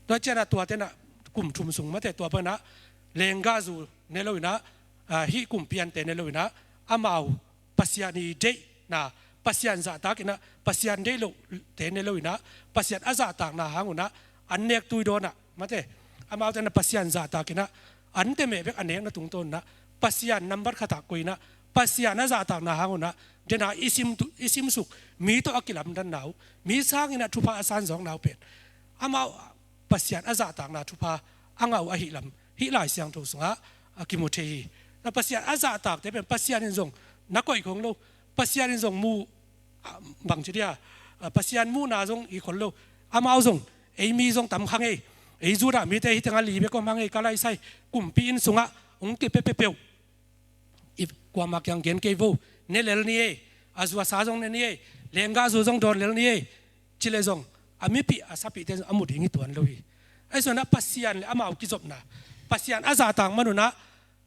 Tua ciangin ah tuate in ah kum thum sung, mate, tua bangin ah lenggahzu ne loin ah, ah, hih kumpi ante ne loin ah, amau Pasian i deihna, Pasian zahtakin ah, Pasian deih lohte ne loin ah, Pasian a zahtakna hang un ah an nek tui dawn ah, mate, amaute in ah Pasian zahtakin ah, an teh meh bek a nekna tungtawn in ah, Pasian nambat khat ah koih in ah, Pasian a zahtakna hang un ah, den a i sim tu-, i simsuk mi tawh a kilamdanna uh, mi sangin ah thupha a sanzawkna uh pen, amau Pasian a zahtakna thupha a ngah uh ahih lam hih Lai Siangtho sungah a kimu thei hi. Na Pasian a zahtakte pen Pasian in zong na koih khong lo. Pasian in zong mu, ah, bangci dia, ah, Pasian muhna zong hi khol lo. Amau zong, ei mi zong tam kha ngei, ei Judah mite hih tengah li bek om kha ngei, ka laisai, kumpi inn sungah hong kipia peuhpeuh, i kuamah kiang gen kei vo, ne lel ni ei, a zu a sa zong ne ni ei, lenggahzu zong dawn lel ni ei, ci leh zong a mipih a sapihte zong a mu ding hi tuan lo hi. Ahi zongin ah Pasian le amau kizopna, Pasian a zahtak man un ah,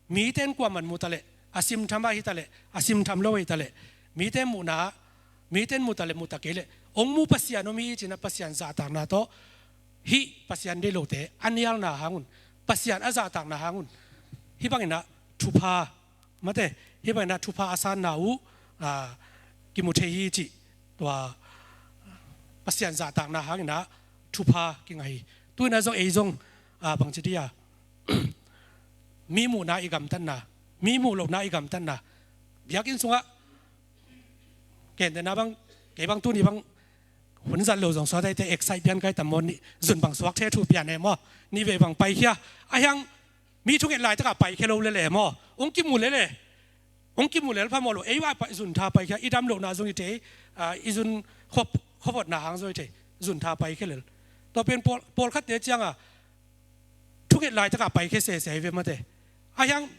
mite in kuamah in mu ta leh, a simtham ah hi ta leh, a simtham lo ah hi ta leh, mite in muhna, mite in mu ta leh, mu ta kei leh, hong mu Pasian om hi ci-in ah Pasian zahtakna tawh, hih Pasian deih lohte a nialna hang un, Pasian a zahtakna hang un, hih bangin ah thupha, mate, hih bangin ah thupha a sanna uh, ah, kimu thei hi cih, tua Pasian zahtakna hangin ah thupha kingah hi. Tu-in ah zong ei zong, ah, bangci dia, mi muhna i gamtatna, mi muh lohna i gamtatna, biakinn sungah Gentehna bang, kei bang tuni bang hun zat lo zong suak thei te, excite pian kai tam maw, nih zun bang suak thei thu pian e maw. Nih vei bang paikhia. A hiang mi thunget laitakah paikhia lo lele maw. Hong kimu lele. Hong kimu lel phamawh lo. Ei va pai, zun tha paikhia. I dam lohna zong hi thei. Ah, i zun khop, khop hotna hang zong hi thei. Zun tha paikhia lel. Tua pen pawl, pawlkhatte cianga thunget laitakah paikhia sese hi ve mate. A hiang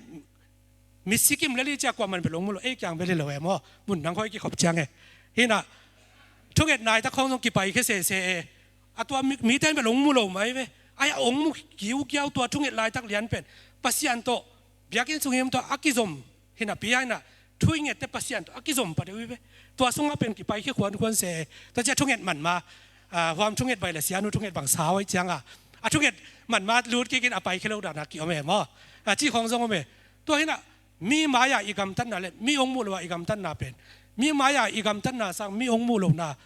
mi sikim lel hi cia kuaman bel hong mu lo, ei kiang bel hi lo e maw. Mun nang hoi kikhop ciang e. Hinah thunget laitak khong zong kipaikhia sese e. A tua mi, miten bel hong mu lo mai ve. Ai a hong mu kiukiau tua thunget laitak lian pen Pasian tawh biakinn sung him tawh a kizom. Hinah pi hinah thu i ngette Pasian tawh a kizom pa deuh hi ve. Tua sungah pen kipaikhia khuankhuan se. Tua cia thunget manma, ah, huam thunget vai le sianu thunget bang sa hoi cianga a thunget manma lut kikin a paikhia lo dana kiom e maw. A cih khong zong om e. Tua hinah mi mai-a i gamtatna le mi hong muh lo-a i gamtatna pen, mi mai-a i gamtatna sang mi hong muh lohna,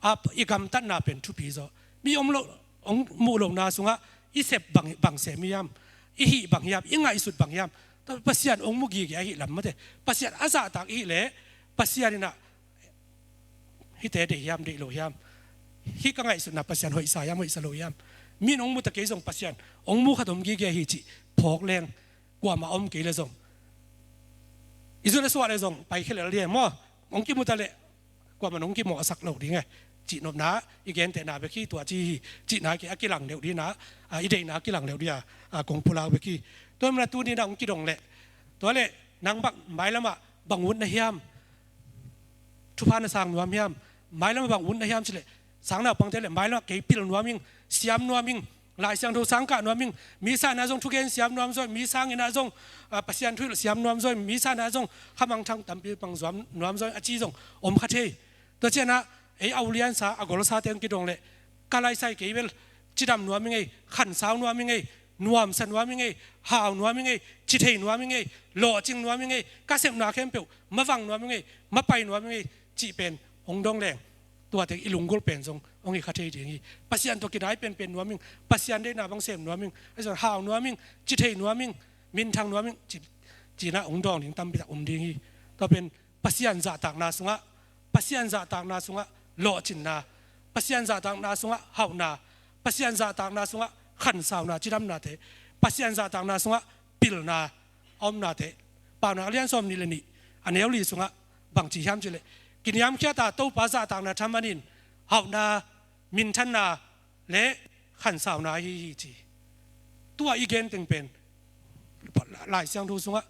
a, i gamtatna pen thupi zaw. Mi hong lo, hong muh lohna sungah i sep bang, bang sem hiam, i hih bang hiam, i ngaihsut bang hiam. Tua Pasian hong mu gige ahih lam mate. Pasian a zahtak i hih leh Pasian inah hihte deih hiam, deih lo hiam, hih ka ngaihsutna Pasian hoihsa hiam, hoihsa lo hiam. Min hong mu ta kei zong Pasian hong mu khat om gige hi cih phawk leng kuamah om kei le zong, i zu le suah le zong paikhia lel ding e maw. Hong kimu ta leh kuamah hong kimawhsak lo ding e. Cihnopna i gentehna bek hi, tua ci hi. Cihna kei a kilang deuh ding a, a, i deihna a kilang deuh ding a, a, kong pulak bek hi. Tua mana tuni na hong kidong leh, tua leh nang bang mailamah bang ut na hiam? Thupha na sang nuam hiam? Mailamah bang ut na hiam cileh, sang naupangte le mailamah kei pil nuam ing, siam nuam ing, Lai Siangtho sang kah nuam ing, misa na zong thugen siam nuam zaw, misa ngena zong, ah, Pasian thuhilh siam nuam zaw, misa na zong khamangthang tampi pang zuam nuam zaw, a ci zong om kha thei. Tua cianah ei a uliansa, a golsate hong kidong leh, ka laisai kei bel cidam nuam ing ei, khansau nuam ing ei, nuamsa nuam ing ei, hau nuam ing ei, cithei nuam ing ei, lawhcing nuam ing ei, ka sepna khempeuh mavang nuam ing ei, mapai nuam ing ei, cih pen hong dong leng, tuate i lunggulh pen zong hong hi kha thei ding hi. Pasian tawh kidai penpen nuam ing, Pasian deihna bang sem nuam ing, a zong hau nuam ing, cithei nuam ing, minthang nuam ing, ci, cinah hong dawng ding tampi tak om ding hi. Tua pen Pasian zahtakna sungah, Pasian zahtakna sungah lawhcinna, Pasian zahtakna sungah hauhna, Pasian zahtakna sungah khansauna, cidamnate, Pasian zahtakna sungah pilna a omnate. Paunak a lian sawm nih le nih, a neu li sungah bangci hiam cileh, kiniamkhiata Topa zahtakna thaman in hauhna, minthanna le khansauna hi hi ci. Tua i gen teng pen Lai Siangtho sungah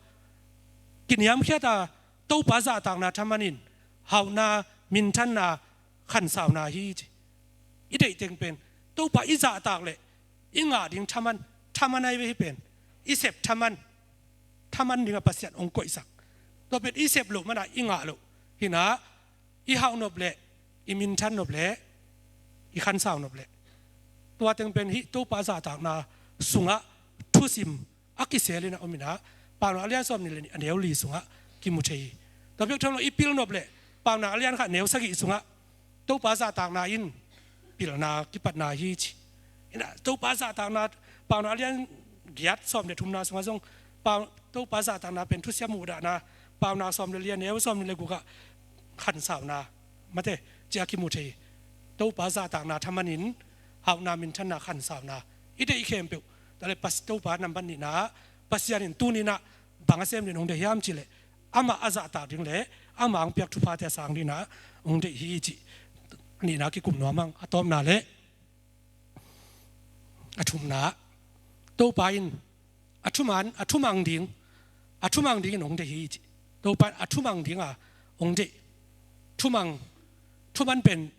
kiniamkhiata Topa zahtakna thaman in hauhna, minthanna, khansauna hi ci. I deih teng pen Topa i zahtak leh i ngah ding thaman, thaman ai ve hi pen. I sep thaman, thaman dingah Pasian hong koihsak. Tua pen i sep loh manah i ngah loh. Hinah i hauh nop leh, i minthan nop leh, i khansau nop leh, tua teng pen hih Topa zahtakna sungah thusim a kisel inah om inah, Paunak a lian sawm nih le nih, a neu li sungah kimu thei hi. Tua bek tham lo, i pil nop leh, Paunak a lian khat, neu sagih sungah Topa zahtakna in pilna kipatna hi ci. Inah Topa zahtakna, Paunak a lian giat sawm le thumna sungah zong, Pau, Topa zahtakna pen thusia muhdahna, Paunak sawm le li, a neu sawm nih le gukah khansauna, mate, cia kimu thei. Topa zahtakna thaman in hauhna, minthanna, khansauna, i deih khempeuh. Tua leh Pas, Topa nambat nihna, Pasian in tuni inah bang a sem ding hong deih hiam cileh, amah a zahtak ding le amah hong piak thuphate a sang dingin hong deih hi cih. Nihna kikum nuam ing. A tawpna le a thumna, Topa in a thuman, a thumang ding, a thumang dingin hong deih hi cih. Topa in a thumang dinga hong deih. Thumang, thuman pen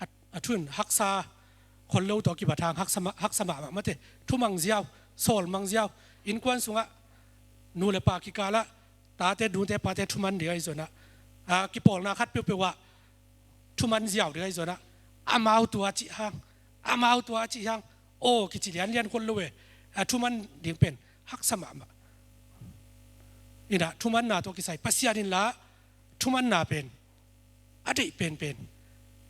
a, a thu in haksa, khol lo tawh kibat hang haksa mah, haksa mahmah mate. Thumang ziau, sawlmang ziau. Innkuan sungah nu le pa kikalah, tate, nute, pate thuman ding ahi zongin ah, a, kipawlna khat peuhpeuh ah thuman ziau ding ahi zongin ah, amau tua cih hang, amau tua cih hang, aw kici lianlian khol lo e. A, thuman ding pen haksa mahmah. Inah thumanna tawh kisai, Pasian in lah thumanna pen a deih penpen,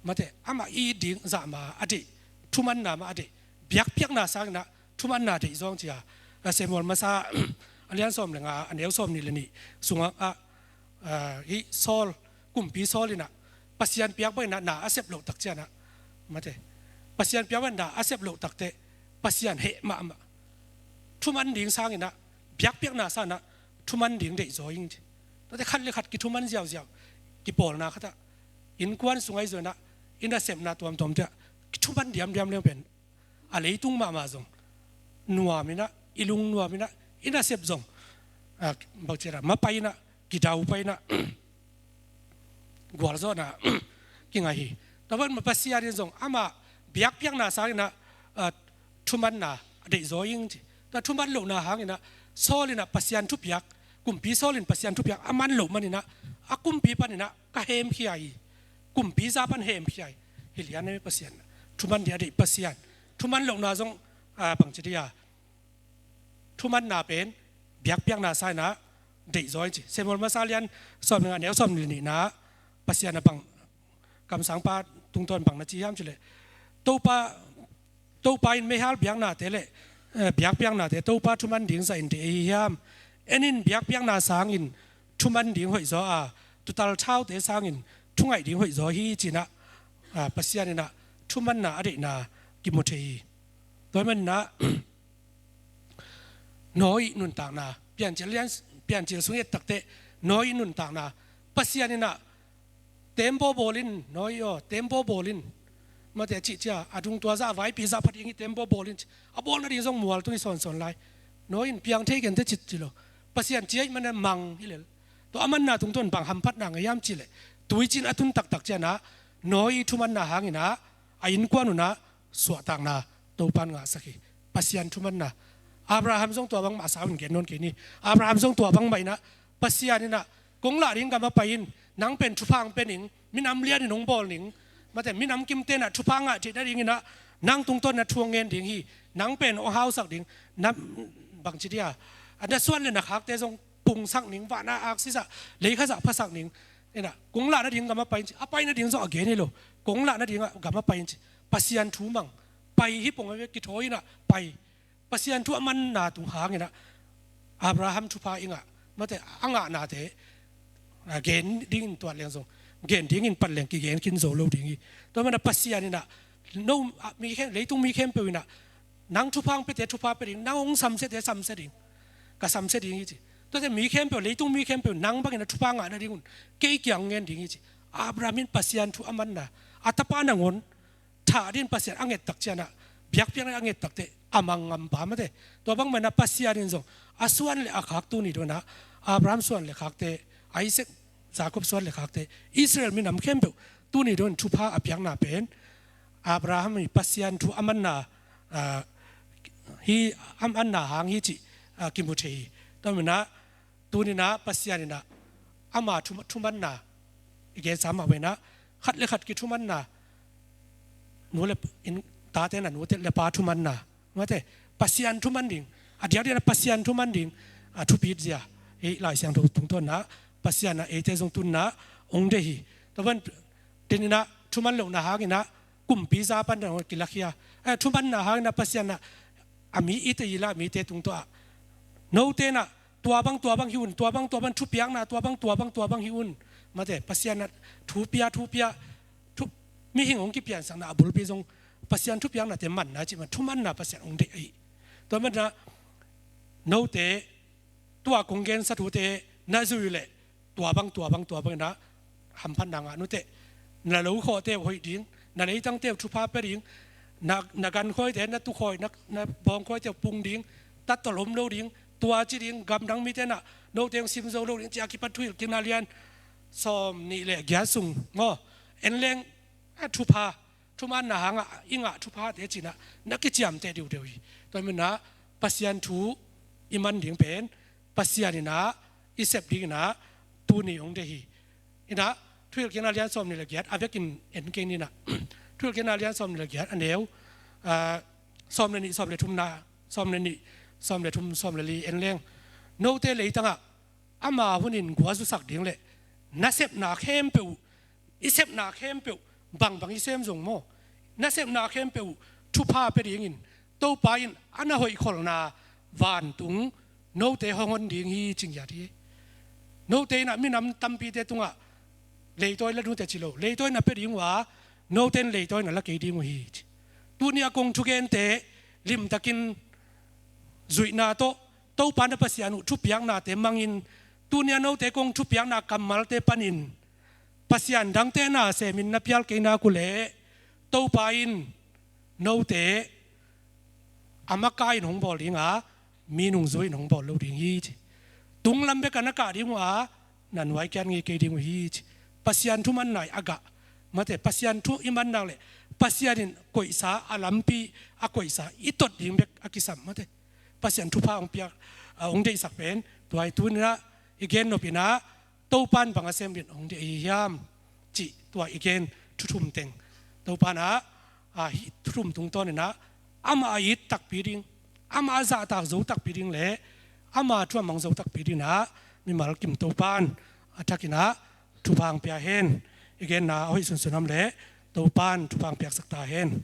mate, amah i it ding zah mah a deih, thumanna mah a deih, biakpiakna sangin ah thumanna deih zong ci a. A, Samuel masa a lian sawm le nga, a neu sawm nih le nih sungah, a, a, hih Saul, kumpi Saul inah Pasian piak bangin ah na a sep loh tak ciangin ah, mate, Pasian piak bangin na a sep loh tak teh Pasian heh mahmah. Thuman ding sangin ah, biakpiakna sangin ah thuman ding deihzaw ing ci. Tuate khat le khat kithuman ziauziau, kipawlna khat ah, innkuan sung ahi zongin ah, i nasepna tuamtuam teh kithuman diamdiam leng pen a leitung mahmah zong nuam in ah, i lung nuam in ah, i nasep zong, ah, bangci-in ah, mapai in ah, kidau pai in ah, gualzawhna kingah hi. Tua bangmah Pasian in zong amah biakpiakna sangin ah, ah, thumanna a deihzaw ing ci. Tua thuman lohna hangin ah, Saul in ah Pasian thupiak, kumpi Saul in Pasian thupiak a man loh manin ah, a kumpi panin ah ka hemkhia hi. Kumpi za pan hemkhia hi. Hi lian e Pasian. Thuman ding a deih Pasian. Thuman lohna zong, ah, bangci dia, thumanna pen biakpiakna sangin ah deihzaw ing ci. Samuel masa lian sawm le nga, neu sawm le nihna, Pasian a bang, kamsangpa tungtawn bang na ci hiam cih leh, Topa, Topa in meihal biaknate le, eh, biakpiaknate Topa thuman ding zahin deih ahi hiam? En in, biakpiakna sangin thuman ding hoihzaw a, tuutal thaute sangin thungaih ding hoihzaw hi ci-in ah, ah, Pasian in ah thumanna a deihna kimu thei hi. Tua ahih manin ah, Noah nuntakna, Piancil lian, Piancil sung i et tak teh, Noah nuntakna, Pasian in ah, "Tembaw bawl in, Noah aw, tembaw bawl in. Mate, cih ciang a dung tua zah, a vaipi zah pha ding hi, tembaw bawl in," ci. A bawl nading zong mual tung hi sawnsawn lai. Noah in, "Piang thei kei ning teh," ci, ci lo. Pasian ci ahih manin mang hi lel. Tua a manna tungtawn bang hamphatna ngah hiam cih leh, tuiciin a tun taktak ciangin ah, Noah thumanna hangin ah, a innkuan un ah suahtakna Topa in ngahsak hi. Pasian thumanna. Abraham zong tua bangmah, a sau in gen nawn kei ni. Abraham zong tua bangmah in ah, Pasian in ah, "Kong lah ding gam ah pai in, nang pen thupha hong pia ning, minam lianin hong bawl ning. Mate, minam kimte in ah thupha ngah theih nadingin ah, nang tungtawn in ah thu hong ngen ding hi, nang pen hong hausak ding, na," bangci dia, "a na suan le na khakte zong pungsak ning, van a aksi zah, lei kha zah phasak ning. In ah, kong lah nading gam ah pai in," ci. A pai nading zong a gen hi lo. "Kong lah nading gam ah pai in," ci. Pasian thu mang. Pai hi pong a ve, kithawi in ah pai. Pasian thu a manna tung hangin ah, Abraham thupha i ngah, mate, a ngahnate, a, gen dingin tuat leng zong, gen dingin pan leng kigen khin zo lo ding hi. Tua manin ah Pasian in ah, no, a, mi khem, leitung mi khempeuh in ah, "Nang thupha hong piate thupha pia ding, nang hong samsiate samsia ding, ka samsia ding hi," ci. Tuate mi khempeuh, leitung mi khempeuh, "Nang bangin ah thupha ngah nadingun kei kiang ngen ding hi," ci. Abraham in Pasian thu a manna, a tapa nangawn thah dingin Pasian a nget tak ciangin ah, biakpiakna a nget tak teh a mang ngampa, mate. Tua bangmah in ah Pasian in zong a suan le a khak, tuni dong in ah, Abraham suan le khakte, Isaac, Jacob suan le khakte, Israel minam khempeuh tuni dong in thupha a piakna pen, Abraham in Pasian thu a manna, ah, hi, a manna hang hi cih, ah, kimu thei hi. Tua manin ah, tuni in ah Pasian in ah ama thu, thumanna i gensa mah bangin ah, khat le khat kithumanna, nu le, in, tate in ah nute le pa thumanna, mate, Pasian thuman ding, a diakdiak in ah Pasian thuman ding, a thupit zia, ei Lai Siangtho tungtawn in ah Pasian in ah eite zong tun in ah hong deih hi. Tua bangin ah thuman lohna hangin ah kumpi za pan dang kilakhia. Eh, thumanna hangin ah Pasian in ah a mi i tei hi la, a mite tungtawn ah, "Note in ah tua bang tua bang hi un, tua bang tua bang thupiakna, tua bang tua bang tua bang hi un." Mate, Pasian in ah thu pia, thu pia, thu, mihing hong kipiansakna a bulpi zong Pasian thupiaknate manna cih man, thumanna Pasian hong deih ahi. Tua manin ah, "Note, tua kong gensa thute na zui leh, tua bang, tua bang, tua bang in ah hamphatna ngah nuteh. Na lo khawhte uh hoih ding, na leitangte uh thupha pia ding, na, na gan khawite, na tu khawi, na, na bawng khawite uh pung ding, tattolh om lo ding, tua ci ding, gamdang mite in ah note hong sim zo lo ding," ci a kipan Thuhilhkikna lian sawm nih le giat sung maw, en leng, a thupha, thumanna hangah i ngah thuphate ci-in ah na kiciamteh diudeu hi. Tua manin ah Pasian thu i man ding pen, Pasian in ah i sep dingin ah tuni hong deih hi. In ah, Thuhilhkikna lian sawm nih le giat a vekin en kei ni in ah. Thuhilhkikna lian sawm nih le giat, a neu, ah, sawm le nih, sawm le thumna, sawm le nih, sawm le thum, sawm le li en leng, "Note leitangah ama hunin gualzosak ding le nasepna khempeuh uh, i sepna khempeuh, bangbang i sem zong maw, nasepna khempeuh uh thupha pia dingin Topa in a na hoihkholhna vantung note hong hon ding hi," ci ngiat hi. Note in ah minam tampite tungah Leitawi la nute ci lo, leitawi na pia ding uh a, note in leitawi na la kei ding uh hi ci. Tuni a kong thugente limtakin zuihna tawh, Topa na Pasian uh thupiaknate mangin, tuni a note kong thupiakna kammalte panin Pasian dangte na semin na pial kei nak uh leh, Topa in note a makaih in hong bawl ding a, mi nungzui in hong bawl lo ding hi ci. Tunglam bek a na kah ding uh a, na nuai kiat ngei kei ding uh hi ci. Pasian thu manna i a gah, mate, Pasian thu i man nak leh, Pasian in koihsa a lampi, a koihsa i tot ding bek a kisam, mate. Pasian thupha hong piak, a, hong deihsak pen tua hi. Tuni in ah i gen nop in ah, Topa in bang a sem dingin hong deih ahi hiam cih tua i gen thu thum teng, Topa in ah, a, hih thu thum tungtawn in ah, amah a it takpi ding, amah a zahtak zo takpi ding leh amah thu a mang zo takpi dingin ah, mimal kim Topa in a thak in ah thupha hong pia hen. I genna a hoih sunsun om leh Topa in thupha hong piaksak ta hen.